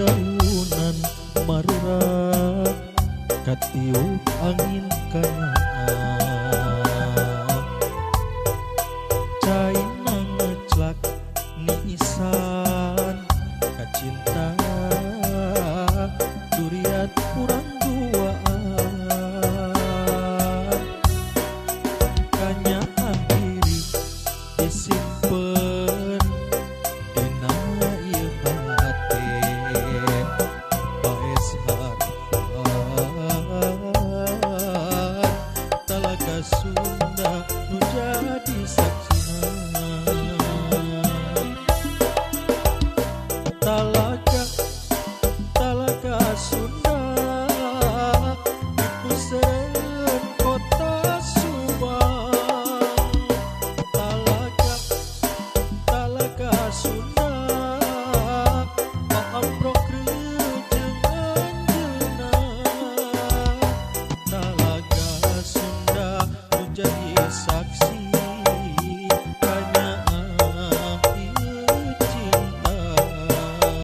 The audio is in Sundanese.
Dedaunan marurak katiup angin kanaan. Caina ngeclak niisan kacinta duriat kurang duaan. Kanyaan diri disimpen dina ieu hate baes harapan talaga Sunda nu jadi.